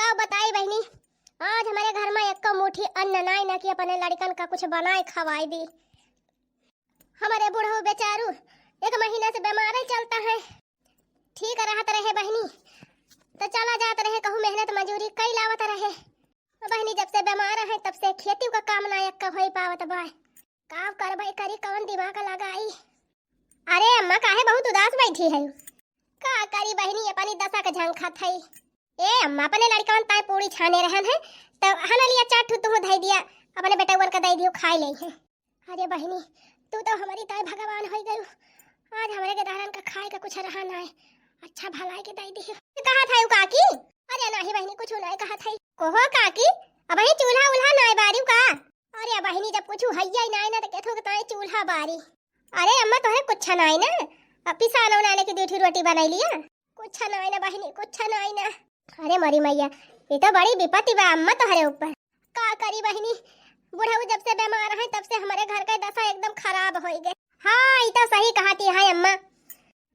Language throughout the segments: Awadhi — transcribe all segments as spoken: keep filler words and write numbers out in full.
अब बताई बहिनी, आज हमरे घर मा एक्को मुट्ठी अन्न नाई ना कि अपने लड़िकन का कुछ बनाए खवाई दी। हमरे बुढ़ऊ बेचारू एक महीना से बीमार चलत है, ठीक रहत रहे बहिनी, त चला जात रहे, कहूँ मेहनत मजूरी कई लावत रहे। बहिनी, जब से बीमार है तब से खेतिउ का काम ना एक्को होई पावत बा। का करबै करी, कौन दिमाग लगाई? अरे अम्मा, काहे बहुत उदास बैठी है? का करी बहिनी, अपनी दसा के झंखत है। ए अम्मा, अपने लड़िकवन ताई पूड़ी छाने रहन है, त हना लिया चार ठू तुहू धई दिया, अपने बेटवन का दई दियो, खाई लेइहैं। अरे बहिनी, तू तो हमरी ताई भगवान होई गयू। आज हमरे गेदहरन का खाए का कुछ रहा नाय, अच्छा भलाई के दई दियो। कहा था यू काकी? अरे नाही बहिनी, कुछ नाय कहा था। कोहो काकी, अबहीं चूल्हा उल्हा नाय बारियो का? अरे बहिनी, जब कुछ हइया ही नाय ना, त केथो के ताई चूल्हा बारी। अरे अम्मा, तोहरे कुछ नाय ना, अब पिसान उनाने की दू ठो रोटी बनाई लिया। कुछ नाय ना बहिनी, कुछ नाय ना। अरे मोरी मैया, ये तो बड़ी विपत्ति बा अम्मा तोहरे ऊपर। का करी बहिनी, बुढ़ऊ जब से बीमार है तब से हमरे घर का दसा एकदम खराब होई गए। हाँ, ई तो सही कहती है अम्मा।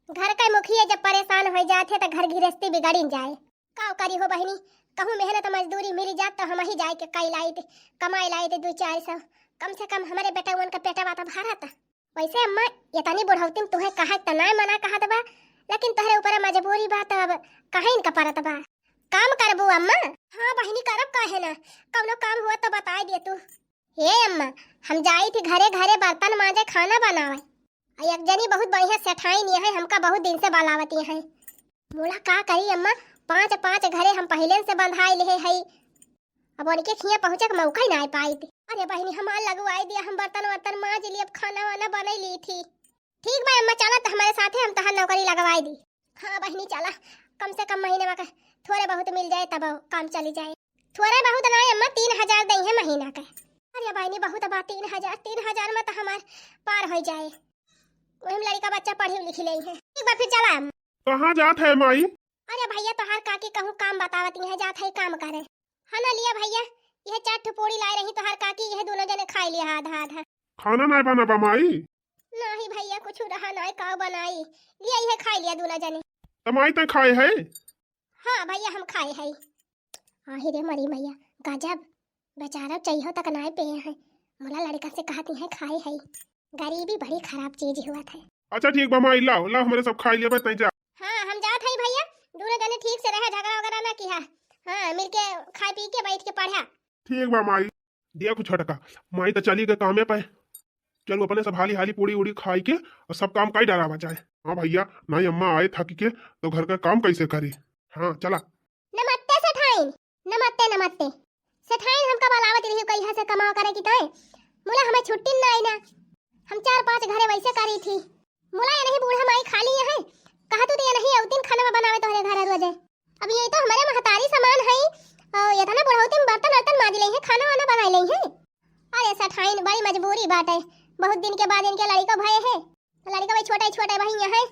घर का मुखिया जब परेशान हो जात है तो घर गृहस्थी बिगड़िन जाए। का करी हो बहिनी, कहूँ मेहनत मजदूरी मिल जात तो हमही जाए के कई लाइत, कमाई लाइत दू चार सौ, कम से कम हमरे बेटवन का पेटवा तो भरत। वैसे अम्मा, इतनी बुढ़ौती में तुहे कहे त नाय मना कहत बा, लेकिन तोहरे ऊपर मजबूरी बा, त अब कहे इनका परत बा। काम करबू अम्मा? हाँ बहिनी, करब काहे ना, कौनो काम हुआ तो बताई दे तू। हे अम्मा, हम जाई थी घरे घरे बर्तन मांजे, खाना बनावे। आ एक जनी बहुत बढ़िया सेठाइन है, हमका बहुत दिन से बलावती है। मोला का करी अम्मा, पाँच पाँच घरे हम पहिले से बंधाई लेहे हई, अब उनके खिया पहुँचे के मौका ही ना पाई थी। अरे बहिनी, हमार लगवाई दिया, हम बर्तन वर्तन मांज ली, अब खाना वाना बनाई ली थी। ठीक बा अम्मा, चला त हमरे साथे, हम तहार नौकरी लगवाई दी। हाँ बहिनी, चला, कम से कम महीने में के थोड़े बहुत मिल जाए, तब काम चली जाए। थोड़े बहुत ना अम्मा, तीन हजार दे है महीना के। अरे बहिनी, बहुत बा, तीन हजार, तीन हजार में तो हमार पार हो जाए, वही में लड़का बच्चा पढ़ी लिखी ले है। ठीक बा, फिर चला अम्मा। कहाँ जात है माई? अरे भैया, तोहार काकी कहूँ काम बतावत है, जात है काम करे। हाँ ना लिया भैया, यह चार ठो पूड़ी लाए रही तोहार काकी, यह दोनों जने खाई लिया आधा आधा। खाना नाय बना बा माई? नहीं भैया, कुछ रहा नाय, का बनाई, लिया यह खाई लिया दोनों जने। त माई तै खाए है? हाँ भैया, हम खाए है। आही रे मरी मैया, गजब, बेचारा चइहो तक नाय पे है, मोला लड़का से कहती है खाए है। गरीबी बड़ी खराब चीज हुआ था। अच्छा ठीक बा माई, लाओ लाओ, हमरे सब खाई लेबे तै जा। हाँ, हम जात हई भैया, दोनों जने ठीक से रहा, झगड़ा वगैरह ना किहा। हाँ, मिलके खाए पी के बैठ के पढ़ा। ठीक बा माई। देखो छोटका, माई त चली गए कामे पे, चलो अपने सब हाली हाली पूड़ी उड़ी खाई के और सब काम काई डरावा जाए। हाँ भैया, नाई अम्मा आए थकी के तो घर का काम कैसे करी। हाँ चला। नमस्ते सेठाइन, नमस्ते, नमस्ते। सेठाइन हमका बलावत रही कहिया से कमावा करे की ताई। मुला हमें छुट्टी ना आई ना। हम चार पांच घरे वैसे करी थी। मुला ये नहीं बूढ़ा माई खाली है। कहा तू तो ये नहीं औतिन खाना बनावे तोहरे घर रोजे। अब ये तो हमारे महतारी समान है। और इतना बुढ़ौती में बर्तन वर्तन मांज ले है, खाना वाना बनाई ले है। अरे सेठाइन बड़ी मजबूरी बाटे। बहुत दिन के बाद इनके लड़का भय है। तो लड़का भाई छोटा छोटा भाई यहाँ है।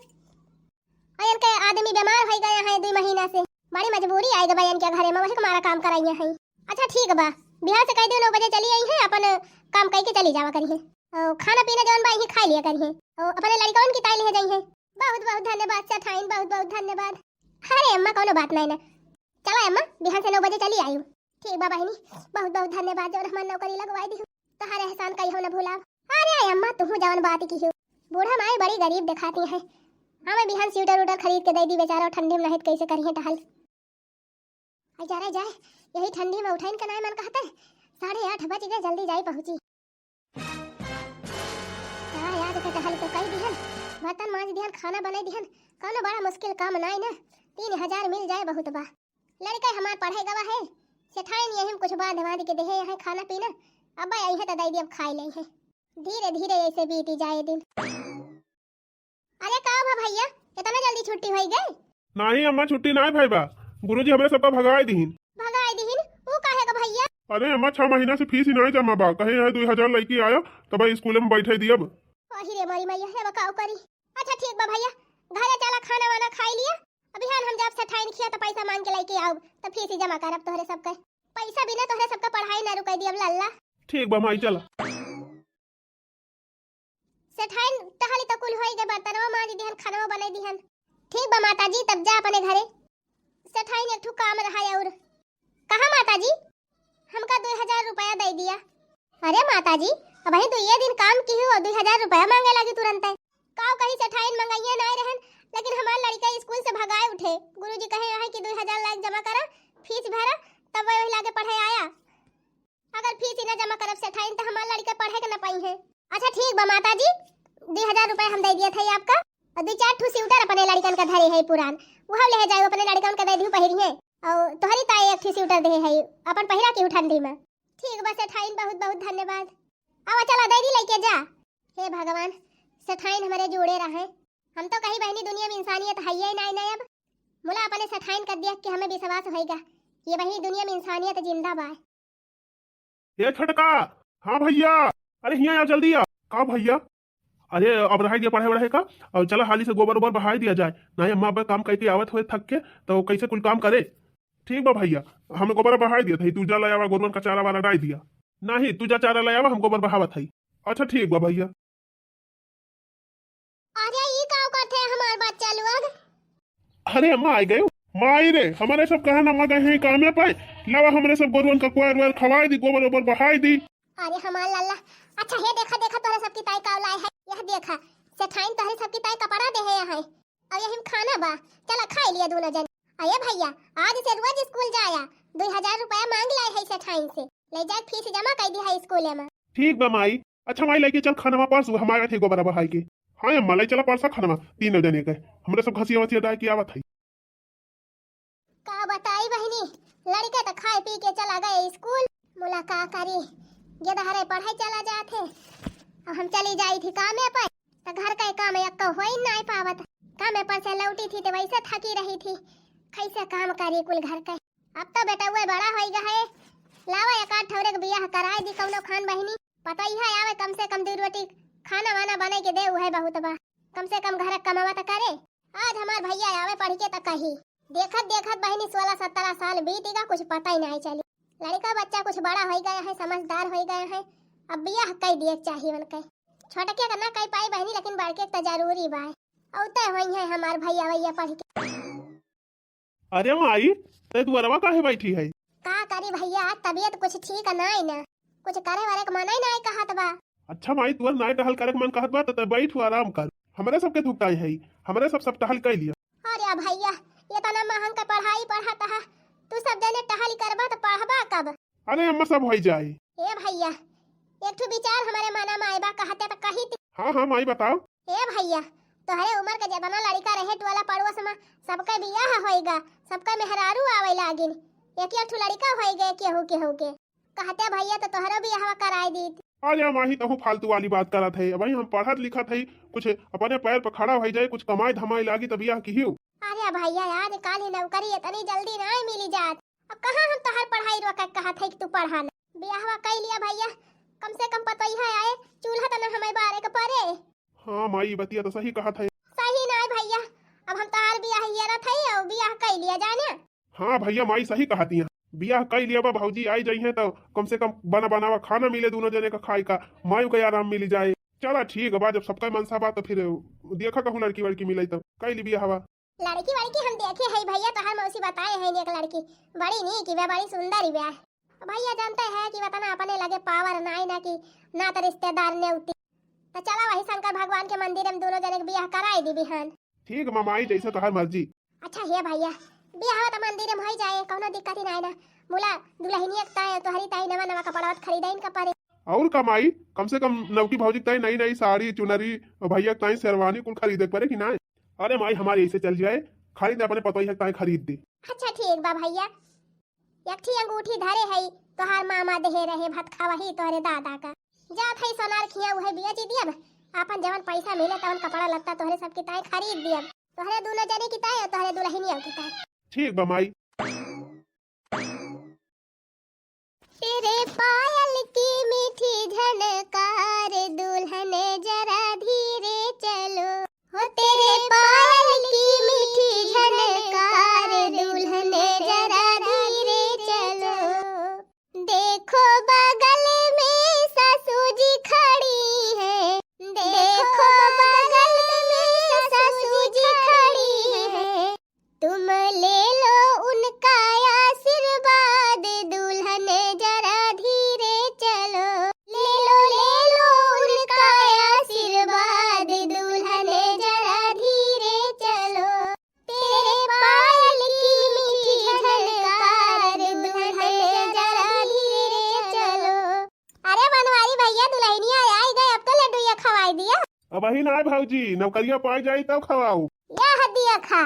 और इनके आदमी बीमार हो गया है दो महीना से, बड़ी मजबूरी आई गई इनके घरे में, वही हमारा काम कराइए हैं। अच्छा ठीक बा, बिहान से कह दो नौ बजे चली आई है, अपन काम कह के चली जावा करिए। और खाना पीना जौन बा यहीं खा लिया करिए, और अपने लड़कवन की ताई ले जाइए। बहुत बहुत धन्यवाद सेठाइन, बहुत बहुत धन्यवाद। अरे अम्मा, कोनो बात नहीं ना, चला अम्मा, बिहान से नौ बजे चली आयु। ठीक बा बहिनी, बहुत बहुत धन्यवाद जौन हमार नौकरी लगवाई दी, तोहार एहसान कहियो न भूलाब। अरे अम्मा, तुहू जवन बात की हो, बूढ़ा माई बड़ी गरीब दिखाती है, हमें बिहान स्वेटर उटर खरीद के दे दी बेचारा, ठंडी में नहीं कैसे करिए टहल। आई जा रे जाए, यही ठंडी में उठाइन के नाय मन कहते, साढ़े आठ बज गए, जल्दी जाई पहुँची। जा याद के टहल के कई दिहन, बर्तन मांज दिहन, खाना बनाई दिहन, कौनो बड़ा मुश्किल काम नाय ना, तीन हजार मिल जाए बहुत बा। लड़का हमार पढ़े गवा है, सेठाइन यही में कुछ बांध बांध के देहे हैं खाना पीना, अब आई है तो दे दी, अब खाई ले है। धीरे धीरे ऐसे बीती जाए दिन। अरे का भा भैया, इतना जल्दी छुट्टी होई गई? नाही अम्मा, छुट्टी नाही भई बा, गुरुजी हमरे सबका भगाई दिहिन। भगाई दिहिन? ऊ काहे का भैया? अरे अम्मा, छह महीना से फीस ही नाही जमा बा, कहे यहाँ दो हजार लइके आया, तब स्कूल में बैठे दियब। अही रे मारी मैया, हे बा का करी? अच्छा ठीक बा भैया, घरे चला, खाना वाना खाई लिया, अभी हाल हम जाब सेठाइन खिया तो पैसा मांग के लइके आउब, तो फीस ही जमा करब तोहरे सबके। पैसा बिना तोहरे सबका पढ़ाई ना रुकाई दियब लल्ला। ठीक बा माई, चला। सेठाइन टहली त कुल होई गए, बर्तनवा मांज दिहन, खानवा बनाई दिहन। ठीक बा माता जी, तब जा अपने घरे। सेठाइन एक ठो काम रहा और। माता जी, हमका दुई हजार रुपया दइ दिया। अरे माता जी, अबहीं दुइये दिन काम किहू अउ दुई हजार रुपया माँगे लागी तुरंतै। काव कही सेठाइन मंगइये नाहीं रहन, लेकिन हमार लड़िका स्कूल से भगाए उठे। गुरुजी कहे अहै कि दुई हजार लाइके जमा करा, फीस भरा, तब वही लागे पढ़े आया। अगर फीस ही न जमा करब सेठाइन त हमार लड़िका पढ़े के न पइहैं। अच्छा ठीक बा माता जी, दुई हजार रुपया हम दइ दियत हई आपका। अउ दुई चार ठू स्वेटर अपने लड़िकन का धरे हई पुरान, उहौ लेहे जाइउ, अपने लड़िकन का दइ दिहु पहिरिहैं। अउ तोहरी ताई एक ठू स्वेटर देहे हई, अपन पहिरा किहु ठंडी मा। ठीक बा सेठाइन, बहुत बहुत धन्यवाद। आवा चला दइ दी लइके जा। हे भगवान, सेठाइन हमरे जोड़े रहैं। हम तउ कही बहिनी दुनिया मा इंसानियत हइये नाहीं न अब। मुला अपने सेठाइन का देख के हमें विश्वास होइगा कि अबहीं दुनिया मा इंसानियत जिंदा बा। ए छोटका, हाँ भइया, अरे हियाँ आ, जल्दी आ। का भइया? अरे अब रहाई दिया पढ़े वढ़े का, अउ चला हाली से गोबर ओबर बहाई दिया जाए। नाहीं अम्मा अब काम कइके आवत होए थक के, तउ कइसे कुल काम करे। ठीक बा भइया, हम गोबर बहाई दियत हई, तू जा लइ आवा गोरुअन का चारा वारा डाइ दिया। नाहीं, तू जा चारा लइ आवा, हम गोबर बहावत हई। अच्छा ठीक बा भइया। अरे ई का करत है हमार बच्चा लोग? अरे अम्मा आइ गइउ। माई रे, हमरे सब कहाँ न मगन हैं कामे पे। लावा हमरे सब गोरुअन का कोयर वोयर खवाइ दी, गोबर ओबर बहाइ दी। अरे हमार लल्ला, अच्छा हे देखा देखा तोहरे सबकी ताई का लाए है। यह देखा, सेठाइन तोहरे सबकी ताई कपड़ा देहे है। अउ यही मा खाना बा, चला खाइ लिया दुनो जन। अरे भइया, आज से रोज स्कूल जाया, दुई हजार रुपया माँग लाए है सेठाइन से, लइ जाए फीस जमा कइ दिहा स्कूले मा। ठीक बा माई। अच्छा माई, लइके चल खानवा परसु, हम आवत हई गोबरा बहाइ के। हाँ अम्मा, लइ चला परसा खानवा तीनों जने के, हमरे सब घसिया वसिया डाइ के आवत हई। का बताई बहिनी, लड़िका त खाइ पी के चला गए स्कूल, मुला का करी, गेदहरे पढ़ाई चला जात है। अब हम चली जाई थी कामे पर, त घर का काम एक्को होइ नाहीं पावत। कामे पर से लौटी थी त वइसे थकी रही थी, कइसे काम करी कुल घर के। अब तो बेटउए बड़ा होइ गा है, लावा एक आध ठौरे के बियाह कराइ दी कउनो खान बहिनी, पतोहिया आवे कम से कम दुइ रोटी खाना वाना बनाइ के दे, उहै बहुत बा। कम से कम घर क कमवा त करे। आज हमार भइया आवे पढ़ि के त कही। देखत देखत बहिनी सोलह सतरह साल बीति गा, कुछ पता ही नाहीं चली। लड़िका बच्चा कुछ बड़ा होइ गया है, समझदार होइ गया है, अब बियाह कइ दिए के चाही उनके। छोटके क न कइ पाई बहिनी, लेकिन बड़के क त जरूरी बा। अउते होइहैं हमार भइया वइया पढ़ि के। अरे माई, तै दुअरवा काहे बैठी है? का करी भइया, तबियत कुछ ठीक नाहीं न, कुछ करे वरे क मनइ नाहीं कहत बा। अच्छा माई, तुअर नाहीं टहल करे क मन कहत बा त तै बैठ, आराम कर। हमरे सबके धुकटाई है, हमरे सब सब टहल कइ लिया। अरे भइया, एतना महँग क पढ़ाई पढ़त ह, तू सब जने टहल करबा त पढ़बा कब? अरे अम्मा, सब होइ जाई। ए भइया, एक ठो विचार हमरे मना मा आए बा, कहते त कही थी। हाँ हाँ माई, बताओ। ए भइया, तोहरे उमर क जेतना लड़िका रहे टोला पड़ोस मा, सबके बियाह होइ गा, सबके मेहरारू आवइ लागिन, एक एक ठो लड़िका होइ गए केहू केहू के। कहते भइया त तोहरो बियाहवा कराइ दीत। अरे माही, तहूँ फालतू वाली बात करत है। अबहीं हम पढ़त लिखत है, कुछ अपने पैर पर खड़ा होइ जाए, कुछ कमाए धमाए लागी त बियाह किहियो। अरे भइया, आजकाल ही नौकरी एतनी जल्दी नाहीं मिली जात। अब कहाँ हम तोहार पढ़ाई रोके कहत है कि तू पढ़ा ना। बियाहवा कइ लिया भइया, कम से कम पतोहिया आए, चूल्हा त न हमइ बारे क परे। हाँ माई, ई बतिया त सही कहत है। सही नाहीं भइया, अब हम तोहार बियाह हेरत है अउ बियाह कइ लिया जाए ना। हाँ भइया, माई सही कहत हियाँ, बियाह कइ लिया बा, भौजी आइ जइहैं त कम से कम बना बनावा खाना मिले दुनो जने क खाए क, माई क आराम मिली जाए। चला ठीक बा, जब सबका मनसा बा त फिर देखा कहूँ लड़की वड़की मिलइ त कइ ली बियाहवा। लड़की वड़की हम देखे है भइया, तोहार मौसी बताए है एक लड़की, बड़ी नीक बा, बड़ी सुंदर बा। भइया जानते है कि वतना अपने लगे power नाहीं न कि नात रिश्तेदार नेउती। त चला वही शंकर भगवान के मंदिर मा दुनो जने क बियाह कराइ दी बिहान। ठीक बा माई, जइसे तोहार मर्जी। अच्छा हे भइया, बियाह त मंदिर मा होइ जाए, कउनो दिक्कत ही नाहीं न। मुला दुलहिनिया क ताई, तोहरी ताई नवा नवा कपड़वा त खरीदइन क परे। अउर का माई, कम से कम नवकी भौजी क ताई नई नई साड़ी चुनरी, भइया क ताई शेरवानी कुल खरीदे क परे कि नाहीं? अरे माई, हमारी अइसे चल जाए, खरीद अपने पतोहिया क ताई खरीद दे। अच्छा ठीक बा भइया, एक ठी अंगूठी धरे हई, तोहार मामा देहे रहे भतखा वही तोहरे दादा क। जात हई सोनार खिया उहइ बेचि दियब, आपन जवन पइसा मिले तवन कपड़ा लत्ता तोहरे सबकी ताई खरीद दियब, तोहरे दुनो जने की ताई अउ तोहरे दुलहिनिया की ताई। ठीक बा माई। तेरे पायल की मीठी झनकार दुल्हन जरा धीरे चलो, हो तेरे पायल की मीठी झनकार दुल्हन जरा धीरे चलो। देखो बगल में सासू जी खड़ी हैं, देखो बगल में सासू जी खड़ी हैं, तुम ले लो उनका आशीर्वाद, वही ना भौजी, नौकरिया पाई जाई तब खवाऊ। यह दिया खा,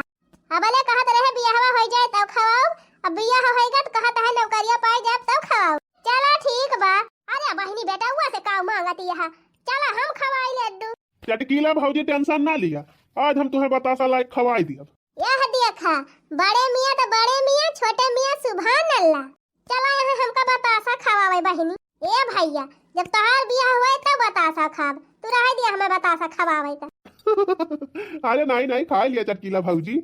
अबले कहत रहे बियाहवा होई जाए तब खवाऊ, अब बियाह होई गत कहत है नौकरिया पाई जाए तब खवाऊ। चला ठीक बा। अरे बहिनी बेटउआ से का मांगत यह, चला हम खवाई लड्डू। चटकीला भौजी tension ना लिया, आज हम तुम्हें बतासा लायक खवाई दियब। यह देखा, बड़े मियाँ तो बड़े मियाँ, छोटे मियाँ सुभान अल्लाह। चला यहाँ हमका बतासा खवावे बहिनी। ए भैया, जब तोहार बियाह हुए तब बतासा खाब, तू रहे दिया हमें बतासा खवावे त। अरे नहीं नहीं, खा लिया चटकीला भौजी।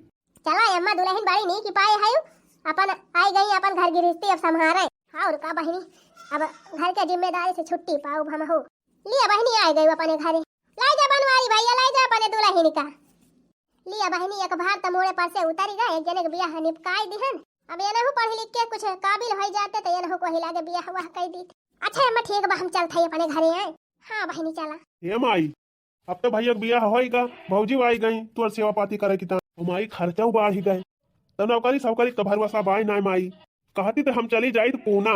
चला अम्मा दुलहिन बड़ी नीक पाए है, अपन आई गई अपन घर गृहस्थी अब संभारे। हाँ और का बहिनी, अब घर के जिम्मेदारी से छुट्टी पाउब हमहू। लिया बहिनी आई गई अपने घरे, लाई जा बनवारी भैया, लाई जा अपने दुलहिन का। लिया बहिनी, एक भार त मोड़े पर से उतरी गए, एक जने के बियाह निपकाई दिहन। अब एनहु पढ़ लिख के कुछ काबिल होई जाते त एनहु को हिला के बियाह वाह कई दी। अच्छा अम्मा ठीक बा, हम चलत हई अपने घरे आए। हाँ बहिनी चला। ए माई, अब तो भैया के बियाह होई गा, भौजी आई गई तोर सेवा पाती करे की त। ओ माई खर्चा बढ़ी गए, त नौकरी सौकरी त भरोसा बाई नाय माई। कहती त हम चली जाइत पूना,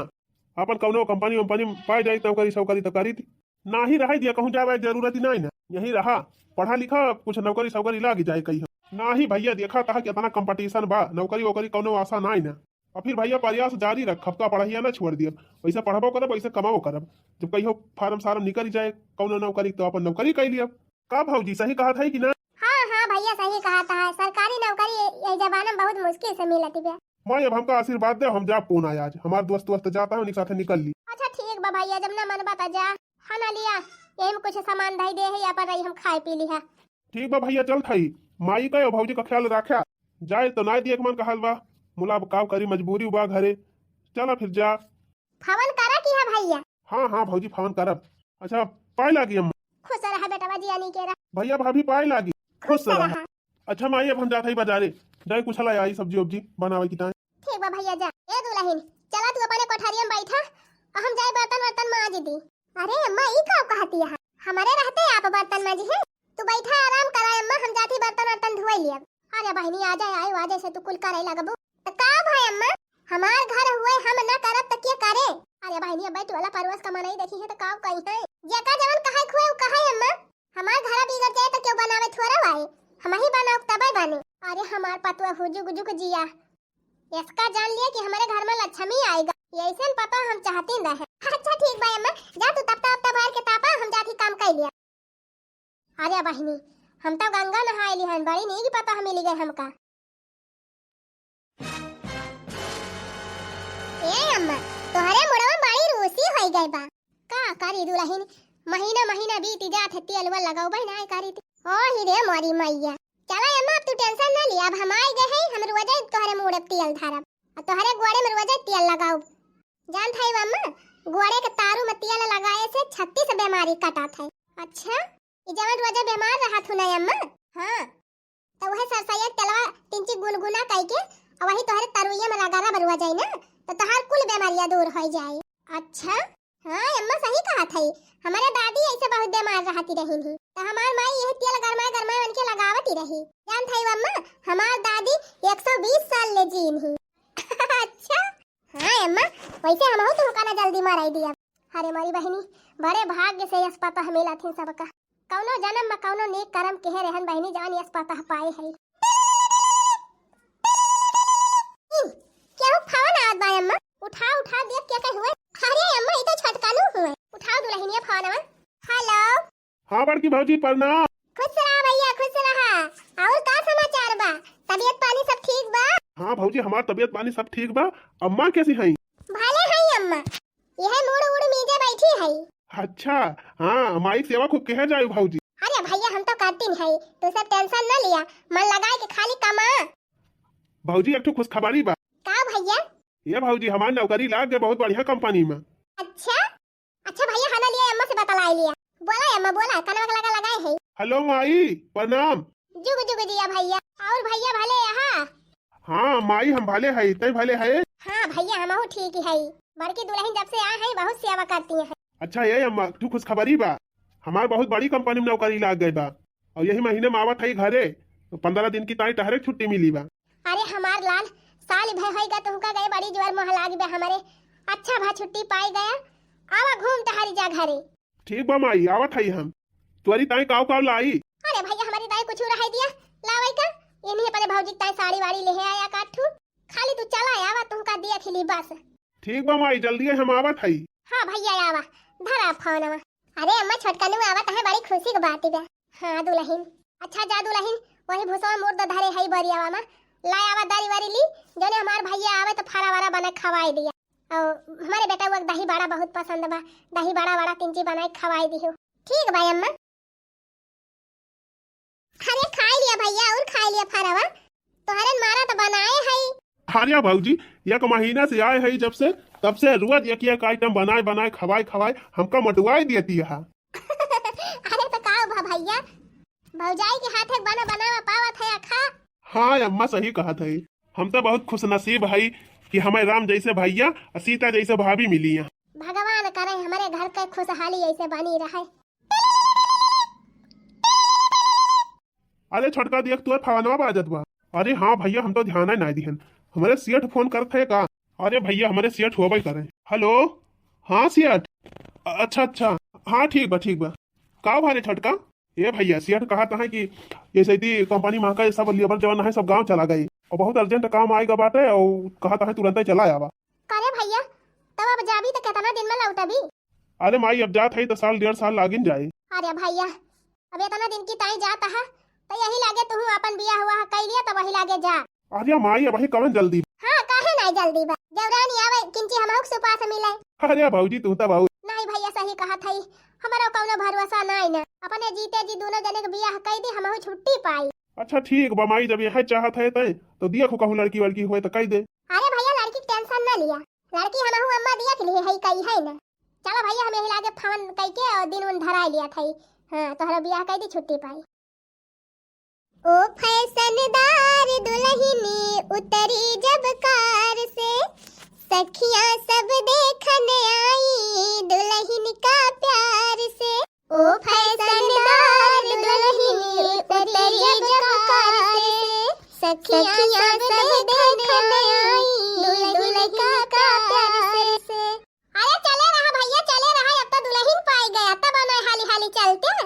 अपन कौनो कंपनी वंपनी पाई जाइत नौकरी सौकरी त करीत। नाही रहे दिया, कहूँ जावे के जरूरत ही नाही ना, यही रहा, पढ़ा लिखा, कुछ नौकरी सौकरी लाग जाए कहीं। नाही भैया, देखा तहा कितना competition बा, नौकरी वोकरी कौनो आशा नाही ना। और फिर भैया प्रयास जारी रखब, का पढ़ाइया ना छोड़ दियब, वैसे पढ़बो करब, वैसे कमाबो करब। जब कहियो फार्म सार्म निकल जाए कौनो नौकरी, तो अपन नौकरी कर लियब। का भौजी, सही कहत है कि ना? हाँ, हाँ भैया, सही कहत है। सरकारी नौकरी ये, ये जमाना में बहुत मुश्किल से मिलत बा। माई, अब हमका आशीर्वाद दे, हम जा पूना आज। हमार दोस्त वोस्त जाता है, उन्हीं के साथे निकल ली। अच्छा ठीक बा भैया, जब ना मन बा त जा। हाँ ना लिया, यही में कुछ सामान धई दे है, या पर रही हम खाए पी ली है। ठीक बा भैया, चल थाई। माई का और भौजी का ख्याल रखा, जाए तो ना दिए के मन कहल बा, मुला अब काव करी, मजबूरी बा घरे। चला फिर जा। फोन करा कि है भैया? हाँ, हाँ भौजी, फोन करब। अच्छा, पाए लागी अम्मा। खुश रहा बेटवा, जिया नी के रहा। भैया भाभी पाए लागी। खुश खुश रहा। रहा। अच्छा माई, अब हम जात हई बाजारे, जाए कुछ ला आई सब्जी उब्जी बनावे की ताई। ठीक बा भैया, जा। ए दुलहिन, चला तू अपने कोठरिया में बैठा, और हम जाए बर्तन वर्तन माज दी। अरे अम्मा, ई का कहती है? हमारे रहते आप बर्तन माजी है? तू बैठा, आराम करा अम्मा, हम जाती बर्तन वर्तन धोए लिया। अरे बहिनी, आ जाए, आए, आ जाए से तू कुल करे लगबू। त का भाई अम्मा, हमार घर हुए, हम ना करब त के करे? अरे बहिनी, अब टोला पड़ोस का मनई देखी है त का कही है? जेका जवन कहे खुए उ कहे अम्मा, हमार घर बिगड़ जाए त केहू बनावे थोड़ा आए, हम ही बनाओ तबे बने। अरे हमार पतुआ हुजुक जुक जिया, इसका जान लिया कि हमारे घर में लक्ष्मी आएगा। ये ऐसन पता हम चाहती न रहे। अच्छा ठीक बा अम्मा, जा तू तपता उपता भर के तापा, हम जाती काम कर लिया। अरे बहिनी, हम तो गंगा नहाए ली हन, बड़ी नीक पता हम मिली गए हमका। ए अम्मा, तोहरे मुड़वा बड़ी रूसी होई गई बा। का करी दुलहिन, महीना महीना बीत जात है, तेल वेल लगाउबे नाय करी थी। ओ ही रे मोरी मैया। चला अम्मा, अब तू tension ना लिया, अब हम आए गए हैं, हम रोजे तोहरे मुड़े तेल धरब, और तोहरे गोड़े में रोजे तेल लगाउब। जानत हई अम्मा, गोड़े के तारू में तेल लगाए से छत्तीस बीमारी कटात है। अच्छा, ई जवन रोजे बीमार रहत हु ना अम्मा? हाँ। त उहे सरसैया के तेलवा तिनची गुनगुना कइके, आ वही तोहरे तरुइया में रगड़ब रोजे ना, त तोहार कुल बीमारियां दूर होइ जाई। अच्छा? हाँ अम्मा, सही कहत हई, हमारे दादी ऐसे बहुत बीमार रहती रही थी, त हमार माई यही तेल गरमाए गरमाए उनके लगावती रही। जानत हई अम्मा, हमार दादी एक सौ बीस साल ले जीन ही। अच्छा? हाँ अम्मा, वैसे हमहू तुमका ना जल्दी मराई दिया। अरे मोरी बहिनी, बड़े भाग्य से यस पतोह मिलत हिन सबका। कौनो जन्म में कौनो नेक कर्म किहे रहन बहिनी, जान यस पतोह पाए है। केहू फोन आवत बा अम्मा, उठा उठा देख के कही हुए। अरे अम्मा, ई तो छोटकानू हुए, उठाओ दुलहिनिया फोनवा। हेलो। हाँ बड़की भौजी प्रणाम। खुश रहा भैया, खुश रहा। और का समाचार बा? तबीयत पानी सब ठीक बा? हाँ भौजी, हमार तबीयत पानी सब ठीक बा। अम्मा कैसी हई? भले हई अम्मा, यह मूड़ उड़ मीजे बैठी हई। अच्छा, हाँ, माई सेवा खूब किहे जायु भौजी। अरे भैया, हम तो करतीन हई, तू सब tension न लिया, मन लगाए के खाली कमा। भौजी, एक ठो खुशखबरी बा। का भैया? ये भौजी, हमार नौकरी लाग गए बहुत बढ़िया कंपनी में। अच्छा, अच्छा भैया, हना लिया अम्मा से बतलाए लिया। बोला अम्मा, बोला, कनवा के लगा लगाए है। हेलो माई, प्रणाम। जुग जुग जिया भैया। और भैया भले यहाँ? हाँ माई, हम भले है, तै भले है? हाँ भैया, हमहू ठीक ही है। बड़की दुलहिन जब से आए हैं, बहुत सेवा करती हैं। अच्छा ये अम्मा, तू खुशखबरी बा, हमार बहुत बड़ी कंपनी में नौकरी लाग गए बा, और यही महीने में आवत है घरे, तो पंद्रह दिन की ताई टहरे छुट्टी मिली बा। अरे हमार लाल, साल भर होइगा तुमका गए, बड़ी जोर मोह लागी बे हमरे। अच्छा भा छुट्टी पाई गया, आवा घूम टहरी जा घरे। ठीक बा माई, आवत हई हम। तोरी ताई काव काव लाई? अरे भैया, हमरी ताई कुछ रहे दिया, लावई का? इन्हीं अपने भौजी के ताई साड़ी वाड़ी लेहे आया काठू। खाली तू चला आवा, तुमका दिया खिली बस। ठीक बा माई, जल्दी हम आवत हई। हाँ भैया, आवा, धरा फोनवा। अरे अम्मा, छोटकनू आवत है, बड़ी खुशी के बात बा। हाँ दुलहिन, अच्छा जा दुलहिन, वही भुसवा मुर्द धरे हई बरियावा मा, ला आवा दरी वरी ली, जौने हमार भैया आवे तो फरा वरा बना खवाई दिया। और हमारे बेटा वो दही बड़ा बहुत पसंद बा, दही बड़ा बड़ा तिंची बनाई खवाई दिहु। ठीक बा अम्मा। अरे खाई लिया भैया, और खाई लिया फरवा, तोहरन मारा तो बनाए हई। अरे भौजी, एक महीना से आए हई जब से, तब से रोज एक एक आइटम बनाए बनाए खवाए खवाए हमका मोटवाए देती है। अरे तो का भा भैया, भौजाई के हाथे बना बनावा पावत है खा। हाँ अम्मा, सही कहत है, हम तो बहुत खुशनसीब हई कि हमें राम जैसे भैया और सीता जैसे भाभी मिली हैं। भगवान करे हमारे घर के खुशहाली ऐसे बनी रहे। अरे छोटका, देख तोर फोनवा बाजत बा। अरे हाँ भैया, हम तो ध्यान ही ना दिहन, हमारे सेठ फोन करत है का? अरे भैया, हमारे सेठ होबे करे। हेलो, हाँ सेठ। अ-, अच्छा अच्छा, हाँ ठीक बा, ठीक बा। का भा रे छोटका? ए भैया, सेठ कहत है कि ये सैती कंपनी मा का सब लेबर जवान है, सब गाँव चला गए और बहुत अर्जेंट काम आएगा बाटे और कहत है तुरंत ही चला आवा। करे भैया, तब अब जाबी तो कितना दिन में लौटबी? अरे माई, अब जात है तो साल डेढ़ साल लागिन जाए। अरे भैया, अब इतना दिन की ताई जात है, तो यही लागे तू अपन बियाह हुआ है, कई लिया तो वही लागे जा। अरे माई, अब ही कवन जल्दी? हाँ, काहे नाई जल्दी बा? जब रानी आवे, किंची हमहू के सुपास मिले। अरे भौजी, तू तो बहुत। नहीं भैया, सही कहत है, हमारा कौनो भरोसा नाई ना। अपने जीते जी दोनों जने के बियाह कई दी, हमहू छुट्टी पाई। अच्छा ठीक बा माई, जब यह चाहत है तय, तो दिया खो कहूँ लड़की वड़की होए तो कह दे। अरे भैया, लड़की के टेंशन ना लिया, लड़की हमहू अम्मा दिया के लिए है, कही है ना। चलो भैया, हम यही लागे फोन कई के और दिन उन धरा लिया था। हाँ, तोहरा बियाह कह दी, छुट्टी पाई। ओ फैशनदार दुल्हनी उतरी जब कार से, सखियां सब देखन आई दुल्हन का प्यार से। ओ फैशनदार दुल्हनी उतरी जब कार से, सखियां सब देखन आई दुल्हन का प्यार से। अरे चले रहा भैया, चले रहा, अब तो दुल्हन पाई गया, तब ना हाली हाली चलते।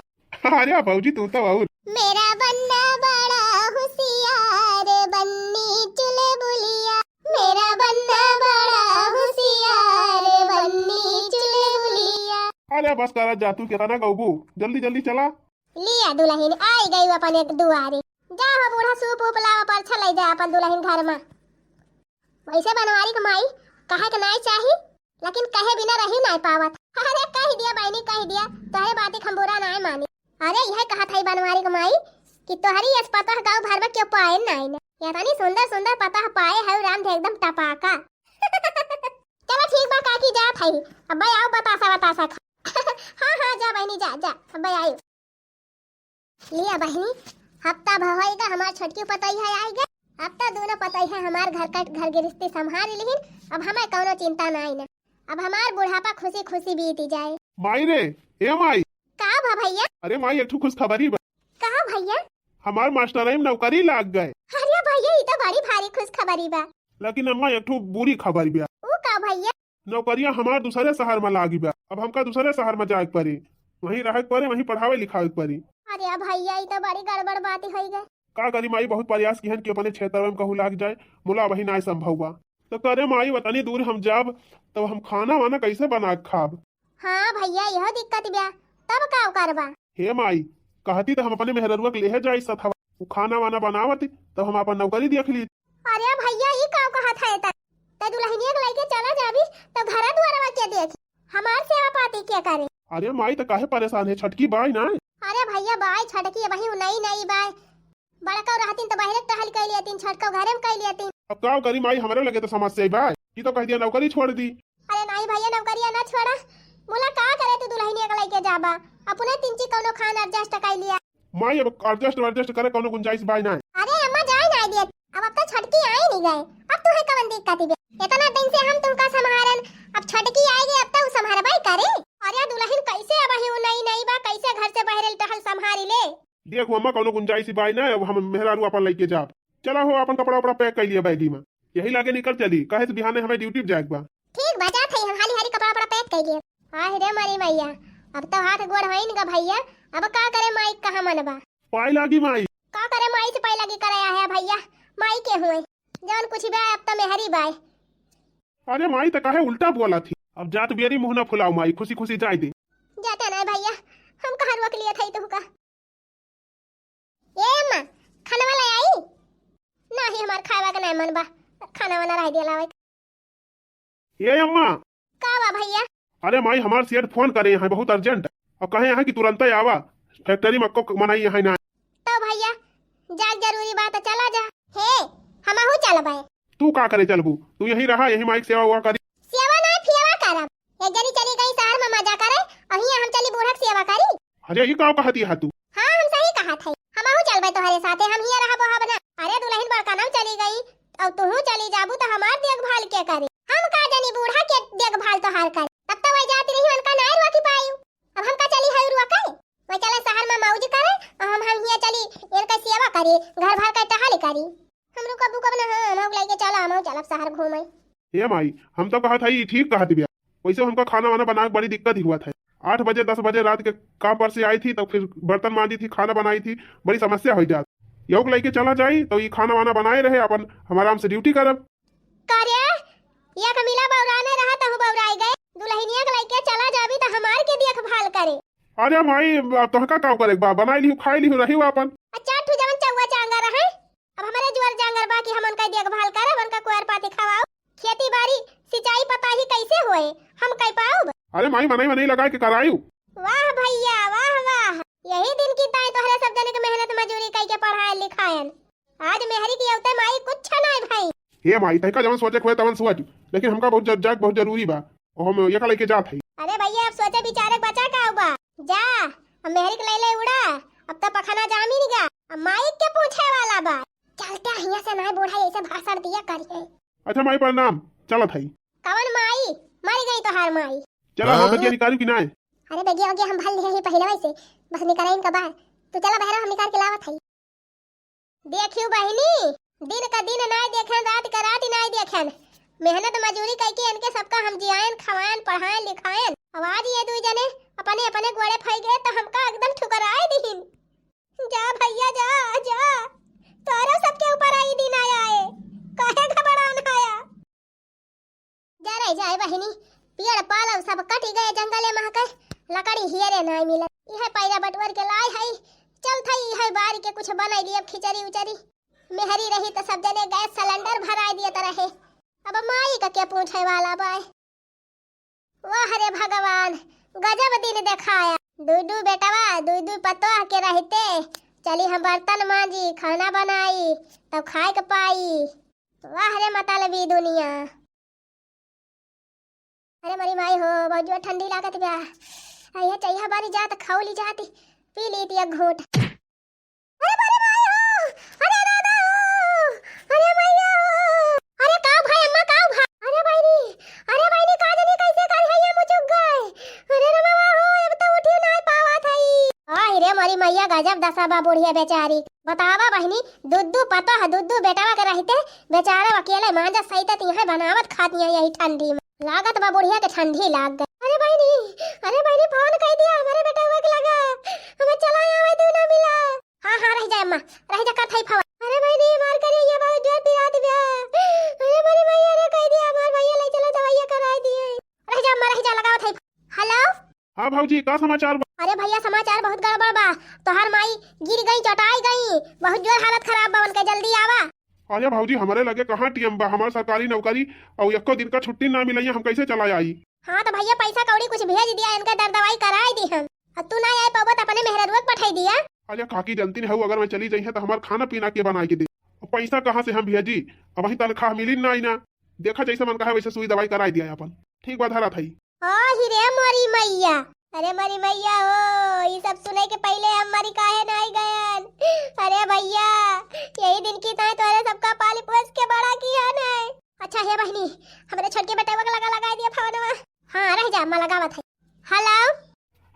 अरे भौजी, तू तो बहुत। मेरा बन्ना बड़ा होशियार, बन्नी चुलबुलिया। मेरा बन्ना बड़ा होशियार, बन्नी चुलबुलिया। अरे बस करा जा, तू कितना गौबू, जल्दी जल्दी चला। लिया दुल्हन आई गई अपन एक दुआरे। जा हो बूढ़ा, सूप ऊप लावा, परछा ले जा अपन दुल्हन घर में। वैसे बनवारी के माई, कहे के नाई चाही, लेकिन कहे बिना रही नाई पावत। अरे कह दिया बहनी, कह दिया, तोहरे बात के हम बुरा नाई मानी। अरे यह कहत है बनवारी के माई कि तोहरी यस पतोह गाँव भर में क्यों पाए नाई ने। इतनी सुंदर सुंदर पतोह पाए है राम धे एकदम टपाका। चलो ठीक बा काकी, जात है, अब आओ बतासा बतासा खा। हाँ हाँ, जा बहनी जा, जा, अब आयो। लिया बहनी, हफ्ता भर होइगा हमार छोटकी पतोहिया आइगा। अब तो दोनों पतोहिया हमार घर का, घर गृहस्थी संभाल लिहिन। अब हमें कौनो चिंता नाई ना। अब हमार बुढ़ापा खुशी खुशी बीत जाए। माई रे, ए माई। का भा भैया? अरे माई, एक ठो खुशखबरी बा। का भैया? हमार मास्टरई में नौकरी लाग गए। अरे भैया, ई तो बड़ी भारी खुशखबरी बा। लेकिन अम्मा, एक ठो बुरी खबर बा। ऊ का भैया? नौकरिया हमार दूसरे शहर में लागी बा। अब हमका दूसरे शहर में जाए के पड़ी, वहीं रहे के पड़ी, वहीं पढ़ावे लिखावे के पड़ी। अरे भैया, ई तो बड़ी गड़बड़ बात होई गई। का करी माई, बहुत प्रयास किहन कि अपने क्षेत्र में कहूँ लाग जाए, मुला वही नाय संभव बा। तो करे माई, वतनी दूर हम जाब, तब हम खाना वाना कैसे बना के खाब? हाँ भैया, यह दिक्कत बा, तब का करबा? हे माई, कहती तो हम अपने मेहररुआ के लेहे जाई सथवा, उ खाना वाना बनावती, तब हम अपन नौकरी देख ली। अरे भैया, ई का कहत है त? त दुल्हनिया के लइके चला जाबी, त घरा दुआरवा के देखी? हमार सेवा पाती के करे? अरे माई, त काहे परेशान है? छटकी बाई ना? अरे भैया, बाई छटकी, वही नई नई बाई। बड़का रहतीन त बहरे टहल कई लेतीन, छटका घरे में कई लेतीन। अब का करी माई, हमरे लगे त समस्या ही बाई। ई तो कह दिया नौकरी छोड़ दी। अरे नाई भैया, नौकरिया ना छोड़ा। बोला का करे तू दुल्हनिया के लइके जाबा? अपने तिनची कौनो खान adjust कई लिया। माई, अब adjust वैडजस्ट करे कौनो गुंजाइश बाई नाय। अरे अम्मा, जाए नाय दियत। अब, अब तो छटकी आई नहीं गए। अब तुहे कवन दिक्कत बे? इतना दिन से हम तुमका संभारन, अब छटकी आई गई, अब तो संभारबाई करे। अरे दुल्हन कैसे अब ही नई नई बा, कैसे घर से बहरे टहल संभारी ले? देखो अम्मा, कौनो गुंजाइश बाई नाय, अब हम मेहरारू अपन लइके जाब। चला हो, अपन कपड़ा उपड़ा pack कर लिया बैगी में। यही लागे निकल चली, काहे से बिहाने हमें duty पे जाए के बा। ठीक बा, जात हई हम हाली हाली कपड़ा उपड़ा pack कर लिए। आह रे मारी मैया, अब तो हाथ गोड़ होइन गा भैया, अब का करे, माई कहाँ मन बा? पाई लागी माई। का करे, माई से पाई लागी करे आहे भैया, माई के हुए। जवन कुछ बा, अब त मेहरी बाय। अरे माई, त काहे उल्टा बोला थी? अब जात बियरी मुँह ना फुलाओ माई, खुशी खुशी जाए दे। जाते नहीं भैया, हम कहाँ रोक लिए थे तुहका। ए अम्मा, खाना वाला आई? नाही, हमार खावा के नहीं मन बा, खाना वाना रह दिया लावे। ए अम्मा। का बा भैया? अरे माई, हमार सेठ फोन करे हैं बहुत अर्जेंट, और कहे हैं कि तुरंत आवा, फैक्ट्री में अक्को मनई है ना। तो भैया, जाग जरूरी बात है, चला जा। हे, हमहू चलबे। तू का करे चलबू? तू यहीं रहा, यहीं माई के सेवा हुआ करी। सेवा ना, फियवा करब। एक जनी चली गई शहर में मजा करे, और हियां हम चली बूढ़ा के सेवा करी। अरे, ई का कहती है तू? हाँ, हम सही कहत है। हमहू चलबे तोहरे साथे, हम हियां रहबो हब ना। अरे, दुल्हन बड़का नाम चली गई, और तूहू चली जाबू तो हमार देखभाल के करे? हम का जानी बूढ़ा के देखभाल तोहार करे। तब तो वही जाती रही, उनका नाय रोकी पायू। अब हम का चली है रुआ के? वही चले शहर में मौज करे, और हम, हम हियां चली इनका सेवा करी, घर भर का टहल करी। हमरो कबू कब ना, हाँ, हम लेके चला, हम चलब शहर घूमे। ए माई, हम तो कहत हई, ठीक कहत बिया। वैसे हमका खाना वाना बनावे के बड़ी दिक्कत ही हुआ था। आठ बजे, दस बजे रात के काम पर से आई थी, तो फिर बर्तन मांजी थी, खाना बनाई थी, बड़ी समस्या हो जात। यहू के लेके चला जाई, तो ये खाना वाना बनाए रहे, अपन हम आराम से ड्यूटी करब। का रे, एक मिला बौराने रहा, तहु बौराई गए। दुल्हनिया के लेके चला जाबी, तो हमार के देखभाल करे। अरे माई, अब तोहका का करे बा? बनाई लिहू, खाई लिहू, रही अपन। अच्छा, ठू जवन चौवा चांगा रहे, अब हमारे जुआर जांगर बा कि हम उनका देखभाल करब, उनका कोयर पाती खवाओ, खेती बाड़ी, सिंचाई पताही कैसे होए, हम कह पाउब? अरे माई, मनई मनई लगाए के करायु। वाह भैया, वाह वाह, यही दिन की ताई तोहरे सब जने के मेहनत मजूरी कई के पढ़ाए लिखायन। आज मेहरी की औते माई कुछ नाय भाई। हे माई, तहका जवन सोचे के होए तवन सोच, लेकिन हमका बहुत ज-, जाग बहुत जरूरी बा, और हम एका लेके जात हई। अरे भैया, अब सोचे विचारे के बचा का बा? जा, अब मेहरी के ले ले उड़ा, अब तो पखना जामी नहीं गा, अब माई के पूछे वाला बा। चलते हियां से नाय बूढ़ा ऐसे भाषण दिया करिए। अच्छा माई प्रणाम, चलत हई। कवन माई? मर गई तोहार माई। चला हो हाँ? बेगिया निकालू कि नाय? अरे बेगिया ओगिया हम भल लिहे ही पहले वैसे, बस निकराइन का बार। तू चला बहरा, हम निकाल के लावत हई। देखियो बहिनी, दिन का दिन नाय देखेन, रात का रात नाय देखेन। मेहनत मजूरी कइके इनके सबका हम जियायन, खवायन, पढ़ायन, लिखायन। अब आज ये दुई जने अपने अपने गोड़े फई गए तो हमका एकदम ठुकराए दिहिन। जा भैया जा, जा, तोरो सबके ऊपर आई दिन आया है, काहे घबरान आया? जा रे जाए बहिनी, पेड़ पालव सब कटि गए, जंगले महके, लकड़ी हियरे नाय मिलत। इहे पैरा बटुअर के लाए हई, चल थई इहे बारी के कुछ बनाई ली अब खिचड़ी उचड़ी। मेहरी रही त सब जने गैस सिलेंडर भराए दिए त रहे, अब माई का के पूछे वाला बाय। वाह रे भगवान, गजब दिन देखाया। दुई दुई बेटवा, दुई दुई पतोह के रहते, चली हम बर्तन मांजी, खाना बनाई, तब खाए के पाई। वाह रे मतलबी दुनिया। अरे मरी माई हो, बहुत जोर ठंडी लागत बा। अइहे चइहा बारी जात, खौली जात, पी लीत एक घूंट। अरे मरी माई हो, अरे दादा हो, अरे मैया हो, अरे का भाई अम्मा, का भाई, अरे बहिनी, अरे बहिनी, का जानी कैसे कर है ये मुचुक गए। अरे रे बाबा हो, अब तो उठी ना पावत हई। आहि रे मरी मैया, गजब दशा बा बुढ़िया बेचारी। बतावा बहिनी, दुद्दू पतोह, दुद्दू बेटवा के रहते बेचारा अकेले मांजा सहित तिहे बनावत खात यही ठंडी में। लागत बा बुढ़िया के ठंडी लाग गई। अरे बहिनी, अरे बहिनी, फोन कई दिया हमरे बेटवा के लगा, हमें चला आवे तू ना मिला। हाँ, हाँ, रह जा अम्मा, रह जा, करत हई फोन। अरे बहिनी, मार करे ये बहुत जोर पिरात बा। अरे मोरी मैया रे, कई दिया हमार भैया ले चलो दवाइया कराए दिए। रह जा अम्मा, रह जा, लगावत हई। हेलो। हाँ भौजी, का समाचार बा? अरे भैया, समाचार बहुत गड़बड़ बा। तोहार माई गिर गई, चटाई गई, बहुत जोर हालत खराब बा उनके, जल्दी आवा। अरे भौजी, हमरे लगे कहाँ टीएम बा, हमार सरकारी नौकरी और एको दिन का छुट्टी ना मिलैया, हम कैसे चला आई? हाँ तो भैया, पैसा कौड़ी कुछ भेज दिया, इनका दर दवाई कराई दी हम। और तू ना आए पाबो तो अपने मेहररुआ के पठाई दिया। अरे काकी, जनती नहीं हूँ, अगर मैं चली जाई है तो हमार खाना पीना के बनाए के दे, और पैसा कहाँ से हम भेजी? अब वही तनख्वाह मिली ना, आई ना। देखा जैसे मन कहा वैसे सुई दवाई कराई दिया अपन। ठीक बा, धरा थाई। ओ ही रे मोरी मैया, अरे मोरी मैया हो, ई सब सुने के पहले हम मरी काहे नाई गयन? अरे भैया, यही दिन की ताई तोरे सबका पाली पोस के बड़ा किया नाई। अच्छा हे बहिनी, हमरे छोटके बेटवा के लगा लगाई दिया फोनवा। हाँ, रह जा, मैं लगावत है। हेलो।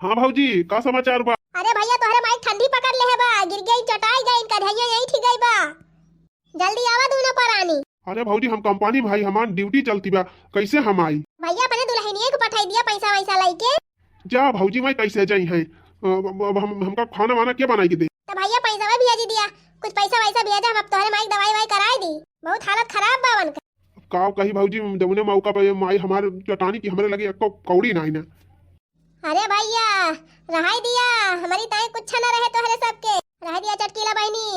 हाँ भौजी, का समाचार बा? अरे भैया, तोहरे माई ठंडी पकड़ ले है बा, गिर गई, चटाई गई, इनका धैया यही ठीक गई बा। जल्दी आवा दूनो परानी। अरे भौजी, हम कंपनी में हई, हमार ड्यूटी चलती बा, कैसे हम आई? भैया, अपने दुल्हनिया के पठाई दिया पैसा वैसा लेके। जा भौजी, मैं कैसे जाई है, अब, अब हम, हमका खाना वाना के बनाई के दे? तो भैया पैसा भी भेजी दिया, कुछ पैसा वैसा भेजा, हम अब तोहरे माई के दवाई वाई कराई दी, बहुत हालत खराब बा उनका। का कही भौजी, जौने मौका पे ये माई हमार चटानी की हमरे लगे एको कौड़ी नाई ना। अरे भैया, रहाई दिया, हमारी ताई कुछ ना रहे तोहरे सबके। रहाई दिया चटकीला बहिनी,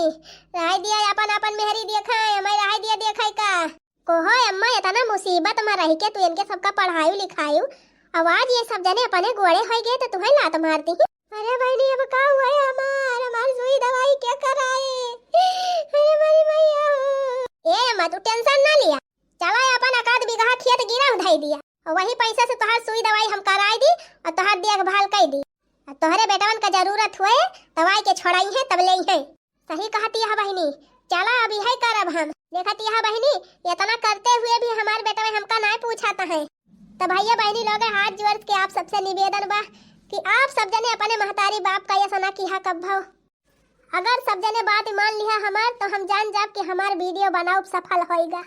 रहाई दिया अपन अपन मेहरी देखाए, हमारी रहाई दिया देखाए का। कोहो अम्मा, इतना मुसीबत में रह के तू इनके सबका पढ़ायु लिखायु, अब आज ये सब जने अपने गोड़े होई गए तो तुहैं लात मार दी। अरे बहिनी, अब का हुआ है हमार, हमार सुई दवाई के कराए? अरे मारी मैया हो। ए अम्मा, तू tension ना लिया, चला अपन एकाध बीघा खेत गिरह धई दिया, और वही पैसा से तोहार सुई दवाई हम कराई दी और तोहार देखभाल कई दी। और तोहरे बेटवन का जरूरत हुए, दवाई के छोड़ाई है, तब ले है। सही कहती है बहिनी, चला अब यही करब हम। देखती है बहिनी, इतना करते हुए भी हमार बेटवा हमका नाय पूछत है। तो भैया बहिनी लोग, हाथ जोड़ के आप सबसे निवेदन बा कि आप सब जने अपने महतारी बाप का ऐसा ना किहा कब्भो। अगर सब जने बात मान लिहा हमार, तो हम जान जाब कि हमार video बनाउब सफल होइगा।